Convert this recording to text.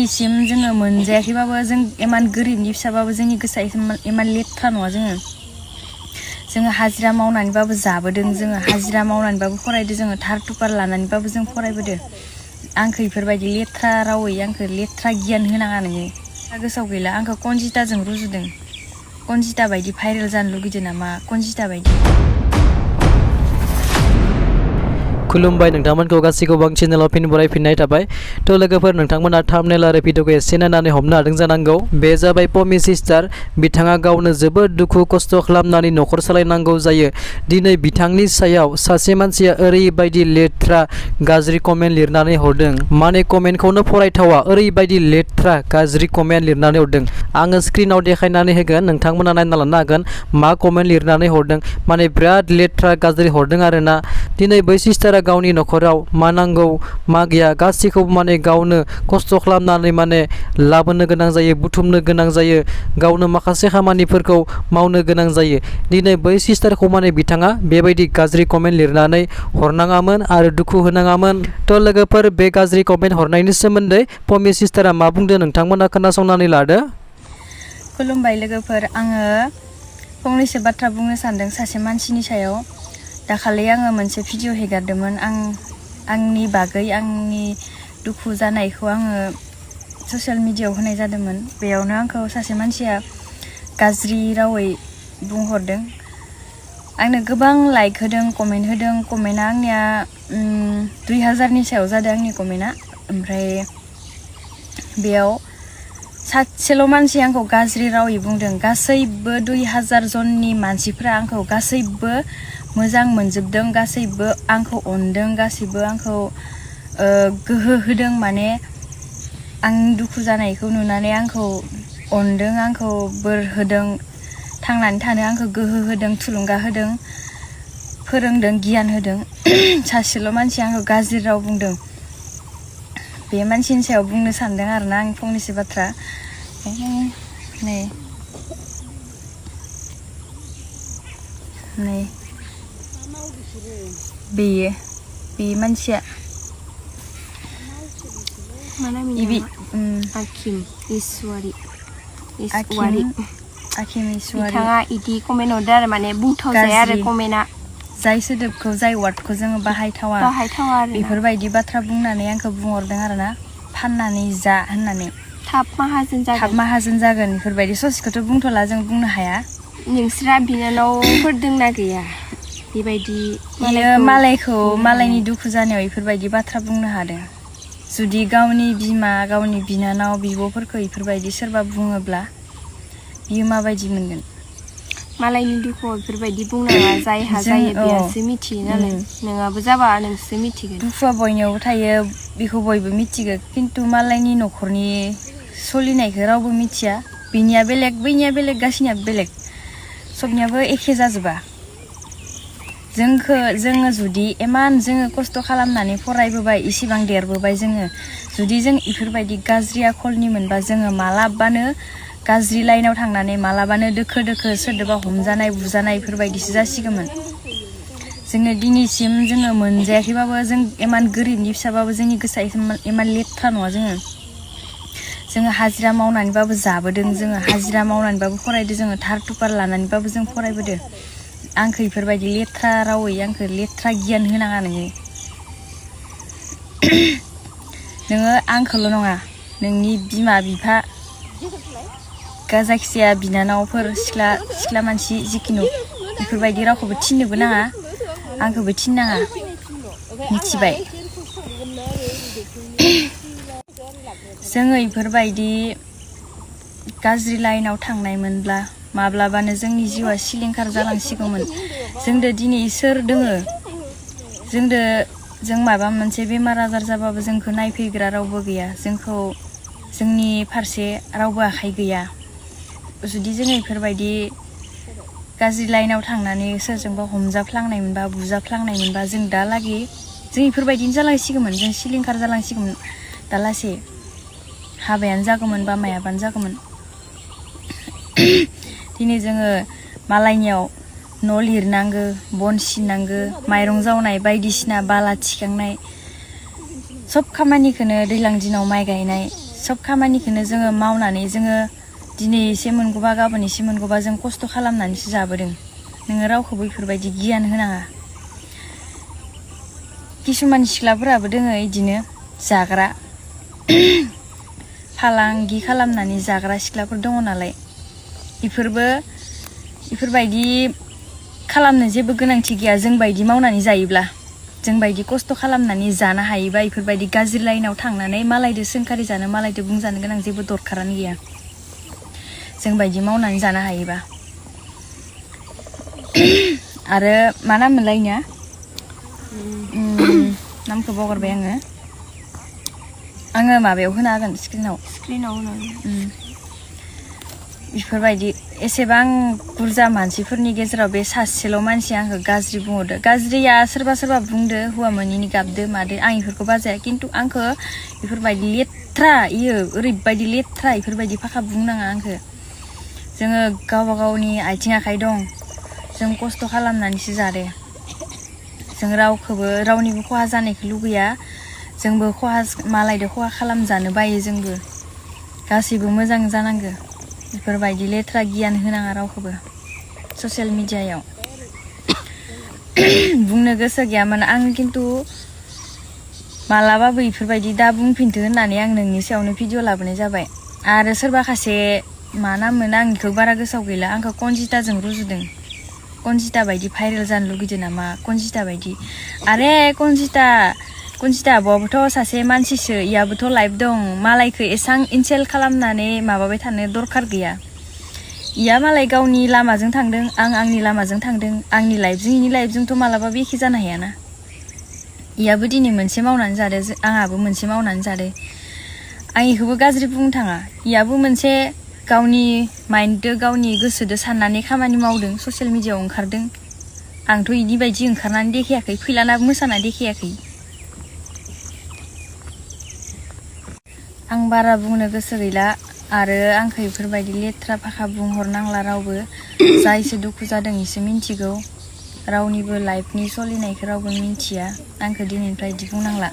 दिनैसिम जोङो मोनजायाखैबाबो जों इमान गोरिबनि फिसाबाबो जोंनि गोसोआ इमान लेथ्रा नङा जोङो हाजिरा मावनानैबाबो जाबोदों जोङो हाजिरा मावनानैबाबो फरायदों जोङो थार टुपार लानानैबाबो जों फरायबोदों आंखो इफोरबायदि लेथ्रा रावै आंखो लेथ्रा गियान होनाङा नोङो गोसोआव गैला आंखो कनजिताजों रुजुदों कनजिता बायदि भाइरेल जानो लुगैदों नामा कनजिता बायदि खुलुमबाय नोंथांमोनखौ गासैखौबो आं चेनेलाव फिन बरायफिननाय थाबाय थ' लोगोफोर नोंथांमोना थाम्बनेल आरो भिडिअखौ एसे नायनानै हमनो हादों जानांगौ बे जाबाय पमि सिस्टार बिथाङा गावनो जोबोद दुखु खस्थ' खालामनानै न'खर सालायनांगौ जायो दिनै बिथांनि सायाव सासे मानसिया ओरैबायदि लेथ्रा गाज्रि कमेन्ट लिरनानै हरदों माने कमेन्टखौनो फरायथावा ओरैबायदि लेथ्रा गाज्रि कमेन्ट लिरनानै हरदों आङो स्क्रिनाव देखायनानै होगोन नोंथांमोना नायना लानो हागोन मा कमेन्ट लिरनानै हरदों माने बिराद लेथ्रा गाज्रि हरदों आरोना दिनै बै सिस्टारा गावनि न'खराव मा नांगौ मा गैया गासैखौबो माने गावनो खस्थ' खालामनानै माने लाबोनो गोनां जायो बुथुमनो गोनां जायो गावनो माखासे खामानिफोरखौ मावनो गोनां जायो दिनै बै सिस्टारखौ माने बिथाङा बेबायदि गाज्रि कमेन्ट लिरनानै हरनाङामोन आरो दुखु होनाङामोन थ' लोगोफोर बे गाज्रि कमेन्ट हरनायनि सोमोन्दै पमि सिस्टारा मा बुंदों नोंथांमोना खोनासंनानै लादो खुलुमबाय लोगोफोर आङो फंनैसो बाथ्रा बुंनो सानदों सासे मानसिनि सायाव दाखालि आङो मोनसे भिडिअ हेगारदोंमोन आंनि बागै आंनि दुखु जानायखौ आङो ससियेल मिडियायाव होनाय जादोंमोन बेयावनो आंखौ सासे मानसिया गाज्रि रावै बुंहरदों आंनो गोबां लाइक होदों कमेन्टआ आंनिया 2000नि सायाव जादों आंनि कमेन्टआ ओमफ्राय बेयाव सासेल' मानसि आंखौ गाज्रि रावै बुंदों गासैबो 2000 जननि मानसिफ्रा आंखौ गासैबो मोजां मोनजोबदों गासैबो आंखौ अनदों गासैबो आंखौ गोहो होदों माने आं दुखु जानायखौ नुनानै आंखौ अनदों आंखौ बोर होदों थांनानै थानो आंखौ गोहो होदों थुलुंगा होदों फोरोंदों गियान होदों सासेल' मानसि आंखौ गाज्रि राव बुंदों बे मानसिनि सायाव बुंनो सानदों आरोना आं फंनैसो बाथ्रा नै बे मानसिया आखिम इसवारि बिथाङा इदि कमेन्ट हरदो आरो माने बुंथावजाया आरो कमेन्टआ जाय सोदोबखौ जाय वार्डखौ जोङो बाहायथावा आरो बेफोरबायदि बाथ्रा बुंनानै आंखौ बुंहरदों आरोना फाननानै जा होननानै थाब माहाजोन जागोन बेफोरबायदि ससेखौथ' बुंथ'ला जों बुंनो हाया नोंस्रा बिनानावफोर दोंना गैया बेबायदि मालायनि दुखु जानायाव बेफोरबायदि बाथ्रा बुंनो हादों जुदि गावनि बिमा गावनि बिनानाव बिब'फोरखौ बेफोरबायदि सोरबा बुङोब्ला बियो माबायदि मोनगोन मालायनि दुखुआव बेफोरबायदि बुंनाङा जायहा जायो बेयासो मिथियो नालाय नोंहाबो जाबा नोंसो मिथिगोन दुखुआ बयनियावबो थायो बेखौ बयबो मिथिगो खिन्थु मालायनि न'खरनि सोलिनायखौ रावबो मिथिया बिनिया बेलेग बैनिया बेलेग गासिनियाबो बेलेग सबनियाबो एखे जाजोबा जोङो जुदि इमान जोङो खस्थ' खालामनानै फरायबोबाय इसिबां देरबोबाय जोङो जुदि जों इफोरबायदि गाज्रि आखलनि मोनबा जोङो मालाबानो गाज्रि लाइनाव थांनानै मालाबानो दोखो सोरदोबा हमजानाय बुजानाय बेफोरबायदिसो जासिगौमोन जोङो दिनैसिम जोङो मोनजायाखैबाबो जों इमान गोरिबनि फिसाबाबो जोंनि गोसोआ इमान लेथ्रा नङा जोङो हाजिरा मावनानैबाबो जाबोदों जोङो हाजिरा मावनानैबाबो फरायदों जोङो थार टुपार लानानैबाबो जों फरायबोदों आंखो इफोरबायदि लेथ्रा रावै आंखो लेथ्रा गियान होनाङा नोङो आंखौल' नङा नोंनि बिमा बिफा जायखिजाया बिनानावफोर सिख्ला मानसि जिखुनु बेफोरबायदि रावखौबो थिननोबो नाङा आंखौबो थिननाङा मिथिबाय जोङो इफोरबायदि गाज्रि लाइनाव थांनायमोनब्ला माब्लाबानो जोंनि जिउआ सिलिंखार जालांसिगौमोन जोंदो दिनै सोर दोङो जों माबा मोनसे बेमार आजार जाबाबो जोंखौ नायफैग्रा रावबो गैया जोंनि फारसे रावबो आखाइ गैया जुदि जोङो इफोरबायदि गाज्रि लाइनाव थांनानै सोरजोंबा हमजाफ्लांनायमोनबा बुजाफ्लांनायमोनबा जों दालागै जों इफोरबायदिनो जालांसिगौमोन जों सिलिंखार जालांसिगौमोन दालासे हाबायानो जागौमोन बा मायाबानो जागौमोन दिनै जोङो मालायनियाव न' लिरनांगो बन सिननांगो माइरं जावनाय बायदिसिना बाला थिखांनाय सब खामानिखौनो दैज्लां दिनाव माइ गायनाय सब खामानिखौनो जोङो मावनानै जोङो दिनै एसे मोनगौबा गाबोन एसे मोनगौबा जों खस्थ' खालामनानैसो जाबोदों। नोङो रावखौबो बेफोरबायदि गियान होनाङा। किसुमान सिख्लाफोराबो दोङो इदिनो जाग्रा फालांगि खालामनानै जाग्रा सिख्लाफोर दङ नालाय, इफोरबायदि खालामनो जेबो गोनांथि गैया। जों बायदि मावनानै जायोब्ला, जों बायदि खस्थ' खालामनानै जानो हायोबा इफोरबायदि गाज्रि लाइनाव थांनानै मालायदो सोंखारि जानो मालायदो बुंजानो गोनां जेबो दरखारानो गैया। जों बायदि मावनानै जानो हायोबा। आरो मा नाम मोनलाय इनिया? नामखौ बावगारबाय आङो माबायाव होना होगोन स्क्रिनाव बेफोरबायदि एसेबां बुरजा मानसिफोरनि गेजेराव बे सासेल' मानसिया आंखौ गाज्रि बुंहरदो। गाज्रिया सोरबा बुंदो हौवा मोनैनि गाबदो मादो, आं इफोरखौ बाजाया। खिन्थु आंखौ बेफोरबायदि लेथ्रा ओरैबायदि लेथ्रा इफोरबायदि फाखा बुंनाङा आंखौ। जोङो गावबा गावनि आथिं आखाइ दं, जों खस्थ' खालामनानैसो जादो। जों रावनिबो खहा जानायखौ लुगैया। जोंबो मालायदो खहा खालामजानो बायो। जोंबो गासैबो मोजां जानांगो। बेफोरबायदि लेथ्रा गियान होनाङा रावखौबो ससियेल मिडियायाव। बुंनो गोसो गैयामोन आं, खिन्थु मालाबाबो इफोरबायदि दा बुंफिनथो होननानै आं नोंनि सायावनो भिडिअ लाबोनाय जाबाय। आरो सोरबा खासे मा नाम मोन आं बेखौ बारा गोसोआव गैला, आंखौ कनजिताजों रुजुदों। कनजिता बायदि भाइरेल जानो लुगैदो नामा? कनजिता बायदि आरे कनजिता आब'आबोथ' सासे मानसिसो, इयाबोथ' लाइफ दं। मालायखौ एसां इनसेल्ट खालामनानै माबाबाय थानो दरखार गैया। इया मालाय गावनि लामाजों थांदों, आं आंनि लामाजों थांदों। आंनि लाइफजों इनि लाइफजोंथ' मालाबाबो एखे जानो हायाना। इयाबो दिनै मोनसे मावनानै जादो, आंहाबो मोनसे मावनानै जादो। आं इखौबो गाज्रि बुंनो थाङा। इयाबो मोनसे गावनि माइन्दजों गावनि गोसोजों साननानै खामानि मावदों, ससियेल मिडियायाव ओंखारदों। आंथ' इदि बायदि ओंखारनानै देखायाखै, फैलानाबो मोसाना देखायाखै। आं बारा बुंनो गोसो गैला। आरो आंखौ बेफोरबायदि लेथ्रा फाखा बुंहरनांला रावबो। जायसो दुखु जादों इसो मिन्थिगौ। रावनिबो लाइफनि सोलिनायखौ रावबो मिन्थिया। आंखौ दिनैनिफ्राय इदि बुंनांला।